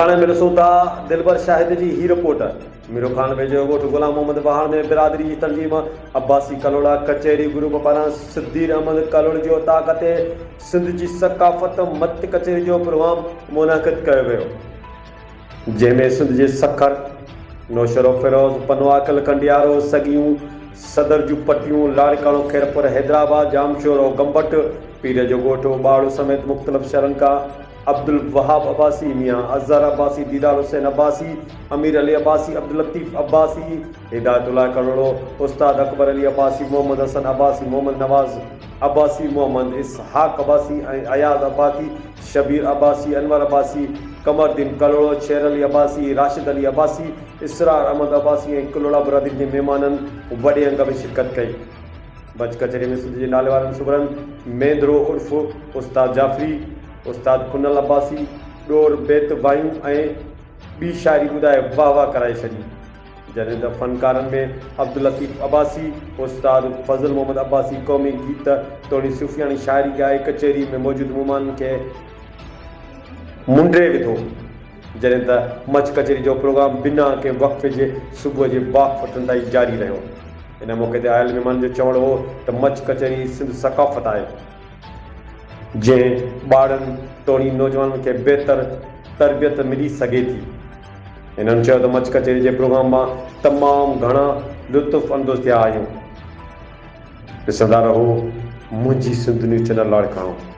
لاڙڪاڻي ۾ ڏسون ٿا دلبر شاهد جي هي رپورٽ. ميرو خان ويجهو ڳوٺ غلام محمد واهڻ ۾ برادري جي تنظيم عباسي ڪلهوڙا ڪچهري گروپ پاران صدير احمد ڪلهوڙي جي اوطاق تي سنڌ جي ثقافت مت ڪچهري جو پروگرام منعقد ڪيو ويو. جنهن ۾ سنڌ جي سکر، نوشهروفيروز، پنوعاقل، ڪنڊيارو، سڳيون، صدر جون پٽيون، لاڙڪاڻو، خيرپور، حيدرآباد، ڄامشورو، گمبٽ، پير جو ڳوٺ، اوٻاڙو سميت مختلف شهرن کان عبدالوهاب عباسي، ميان اظهر عباسي، ديدار حسين عباسي، امير علي عباسي، عبداللطيف عباسي، هدايت الله ڪلهوڙو، استاد اڪبر علي عباسي، محمد حسن عباسي، محمد نواز عباسي، محمد اسحاق عباسي ۽ اياز عباسي، شبير عباسي، انور عباسي، قمر الدين ڪلهوڙو، شير علي عباسي، راشد علي عباسي، اسرار احمد عباسي ۽ ڪلهوڙا برادري جي مهمانن وڏي انگ ۾ شرڪت ڪئي. بچ ڪچهري ۾ سنڌ جي ناليوارن سگهڙن مينڌرو عرف استاد جعفري، استاد پنهل عباسي، ڏور، بيت، وايون ۽ ٻي شاعري ٻڌائي واهه واهه ڪرائي ڇڏي. جڏهن ته فنڪارن ۾ عبداللطيف عباسي، استاد فضل محمد عباسي قومي گيت توڻي صوفياڻي شاعري ڳائي ڪچهري ۾ موجود مهمانن کي منڊي وڌو. جڏهن ته مچ ڪچهري جو پروگرام بنا ڪنهن وقفي جي صبح جي باک ڦٽڻ تائين جاري رهيو. ان موقعي تي آيل مهمانن جو چوڻ هو ته مچ ڪچهري سنڌ ثقافت آهي. جنهن ٻارڙن توڻي نوجوانن کي بهتر تربيت ملي سگهي ٿي. هنن چيو ته مچ ڪچهري جي پروگرام مان تمام گهڻا لطف اندوز ٿيا آهيون. ڏسندا رهو منهنجي سنڌ نيوز چينل لاڙڪاڻو.